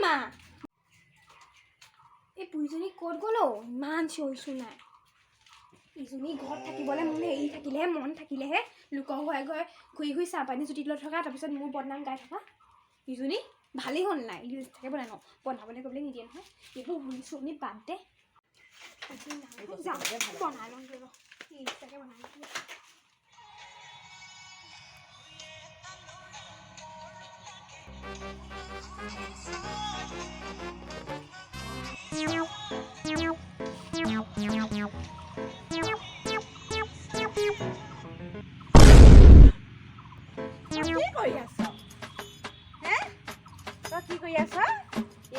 মা। এই বুঢ়ীজনী ক'ত গ'ল অ'? ইমান চিঞৰিছোঁ নাই। ইজনী ঘৰত থাকিবলৈ মোৰ হেৰি থাকিলেহে, মন থাকিলেহে। লোকৰ ঘৰে ঘৰে ঘূৰি ঘূৰি চাহপানী জুতি লৈ থকা, তাৰপিছত মোৰ বদনাম গাই থকা ইজনী। ভালেই হ'ল নাই, ৰিলচ থাকে বনাই লওঁ। বনাবলৈ কৰিবলৈ নিদিয়ে নহয়। এইবোৰ ৰুই চুৰণি বাদ দে। আজি নাই, যাওঁ, বনাই লওঁগৈ। ৰ, ৰিলচটাকে বনাই লওঁ। কি কৰি আছ হে? তই কি কৰি আছ?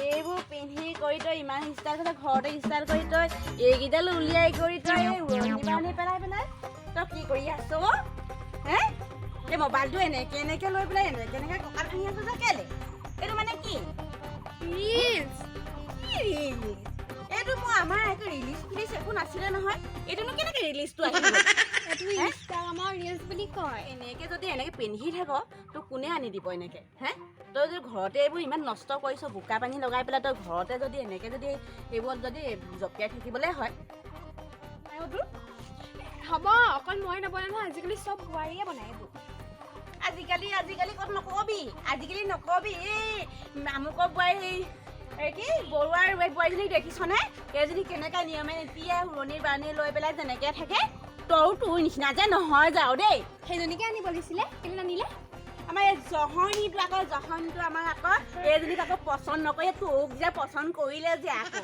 এইবোৰ পিন্ধি কৰি তই ইমান ষ্টাইল কৰি, ঘৰতে ষ্টাইল কৰি, তই এইকেইডাল উলিয়াই কৰি, তই এই উৰণি বাৰণি পেলাই পেলাই তই কি কৰি আছ অ'? হে, এই মোবাইলটো এনেকে এনেকে লৈ পেলাই এনেকে এনেকে কঁকাল ভাঙি আছ যে কেলে? এইটো মানে কি? ৰিলচ। কি ৰিলিজ এইটো? মই আমাৰ একো ৰিলিজ ফিলিজ একো নাছিলে নহয়। এইটোনো কেনেকে ৰিলিজটো আহিব? এইটো ইনষ্টাগ্ৰামৰ ৰিলচ বুলি কয়। এনেকে যদি এনেকে পিন্ধি থাক, তোক কোনে আনি দিব এনেকে হে? তই যদি ঘৰতে এইবোৰ ইমান নষ্ট কৰিছ, বোকা পানী লগাই পেলাই, তই ঘৰতে যদি এনেকে যদি এইবোৰত যদি জঁপিয়াই থাকিবলৈ হয় নাই অ' তোৰ। হ'ব, অকল মই নবনাই নহয়, আজিকালি চব বোৱাৰীয়ে বনায় এইবোৰ। আজিকালি ক'ত নকবি, আজিকালি নকবি। এই আমুকৰ বোৱাৰী, এই কি বৰুৱাৰ এই বোৱাৰীজনীক দেখিছনে? এইজনী কেনেকুৱা নিয়মে নীতিয়ে উৰণি বাৰণি লৈ পেলাই যেনেকে থাকে, তয়ো তোৰ নিচিনা যে নহয় যাওঁ দেই। সেইজনীকে আনিব দিছিলে, কেলৈ নানিলে? আমাৰ এই জহনীটো আকৌ, জহনীটো আমাৰ আকৌ এইজনীক আকৌ পচন্দ নকৰি তোক যে পচন্দ কৰিলে যে আকৌ।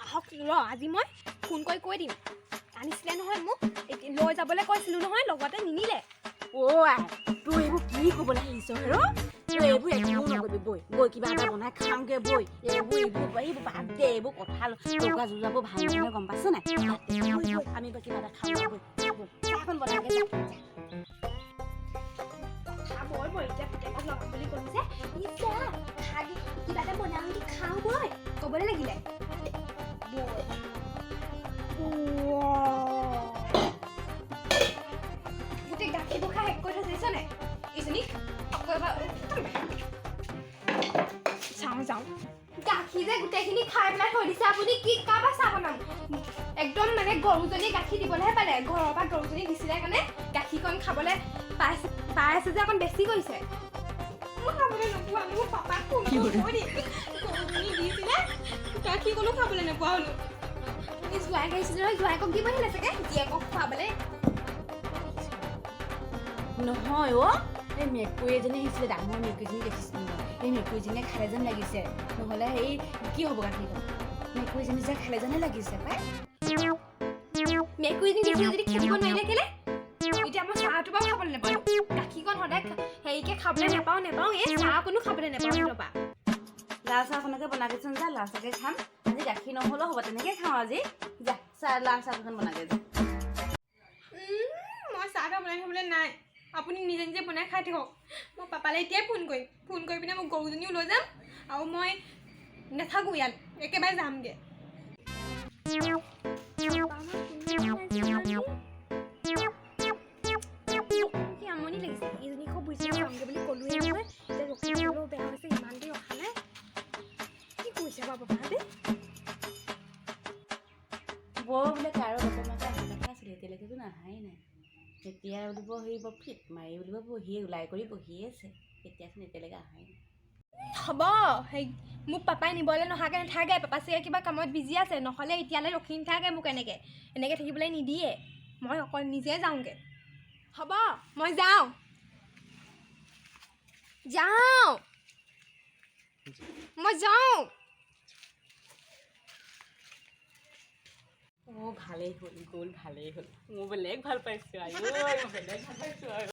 আহক ৰ, আজি মই ফোন কৰি কৈ দিম। আনিছিলে নহয় মোক, এতিয়া লৈ যাবলৈ কৈছিলোঁ নহয় লগতে, নিনিলে। অ' আই, তোৰ এইবোৰ কি ক'বলৈ আহিছ হেৰ? তই এইবোৰ একো নকবি। বৈ বৈ, কিবা এটা বনাই খাওঁগে বৈ। এইবোৰ বাদ দে। এইবোৰ কথা লগা যুঁজাবোৰ ভাল নহয়, গম পাইছ নাই? বাদ দে, বৈ বৈ, আমি কিবা এটা খাওঁগে বৈ বৈ। চাহকণ বনাগে যা, যা। কথা বৈ বৈ, এতিয়া পুতেকক লগাম বুলি ক'লো যে ইচ্ছা খাবি, কিবা এটা বনাওঁ দি খাওঁ বৈ ক'বলৈ লাগিলে। বৈ। উৱা। গোটেই গাখীৰবোৰ খাই শেষ কৰি থৈছে, দেখিছ নাই এইজনীক? আকৌ এবাৰ চাওঁ যাওঁ। গাখীৰ যে গোটেইখিনি খাই পেলাই থৈ দিছে আপুনি, কি কাৰপৰা চাহ বনাম? একদম মানে গৰুজনী গাখীৰ দিবলৈহে পালে। ঘৰৰ পৰা গৰুজনী দিছিলে কাৰণে গাখীৰকণ খাবলৈ পাইছে, পাই আছে যে অকণ বেছি কৰিছে। মই খাবলৈ নোপোৱা, মোৰ পাপাক ফোন কৰি কৈ দিম, গৰুজনী দিছিলে গাখীৰকণো খাবলৈ নোপোৱা হ'লো। এই জোঁৱাইক আহিছিলে নহয়, জোঁৱাইকক দিব আহিলে চাগে জীয়েকক খুৱাবলৈ। নহয় অ', এই মেকুৰী এজনী আহিছিলে, ডাঙৰ মেকুৰীজনী দেখিছিলোঁ মই। এই মেকুৰীজনীয়ে খালে যেন লাগিছে। নহ'লে হেৰি কি হ'ব গাখীৰকণ? মেকুৰীজনী যে খালে যেনে লাগিছে পাই। মেকুৰীজনী দেখিলে যদি খেদিব নোৱাৰিলে কেলে? এতিয়া মই চাহটো বাৰু খাবলৈ নাপাওঁ, গাখীৰকণ সদায় হেৰিকে খাবলৈ নাপাওঁ নাপাওঁ, এই চাহকণো খাবলৈ নাপাওঁ সিহঁতৰ পৰা। লাল চাহখনকে বনাগেচোন যা, লাল চাহকে খাম আজি। গাখীৰ নহ'লেও হ'ব, তেনেকে খাওঁ আজি। যা, লাল চাহখন বনাগে যা। মই চাহ তাহ বনাই খাবলৈ নাই, আপুনি নিজে নিজে বনাই খাই থাকক। মই পাপালৈ এতিয়াই ফোন কৰিম। ফোন কৰি পিনে মই গৰুজনীও লৈ যাম আৰু মই নাথাকোঁ ইয়াত, একেবাৰে যামগৈ। কি আমনি লাগিছে। এইজনী খুব বুজি যামগৈ বুলি ক'লোৱে নহয়, এতিয়া ৰখি থাকিলেও বেয়া হৈছে। ইমান দেৰি ৰখা নাই। কি কৰিছে বাৰু পাপাহঁতে? বৰ বোলে কাৰো বাপেক মাকে অহা কথা আছিলে, এতিয়ালৈকেতো নাহাই নাই। এতিয়া বুলিব সেই বৰ ফিট মাৰি বুলিব বহিয়ে ওলাই কৰি বহিয়ে আছে, এতিয়াচোন এতিয়ালৈকে অহাই নাই। হ'ব, সেই মোক পাপাই নিবলৈ নহাকৈ নাথাকে। পাপা চাগে কিবা কামত বিজি আছে, নহ'লে এতিয়ালৈ ৰখি নাথাকে। মোক এনেকৈ এনেকৈ থাকিবলৈ নিদিয়ে। মই অকল নিজে যাওঁগৈ। হ'ব, মই যাওঁ যাওঁ, মই যাওঁ। অ', ভালেই হ'ল, গ'ল, ভালেই হ'ল। মোৰ বেলেগ ভাল পাইছোঁ আৰু, মই বেলেগ ভাল পাইছোঁ আৰু।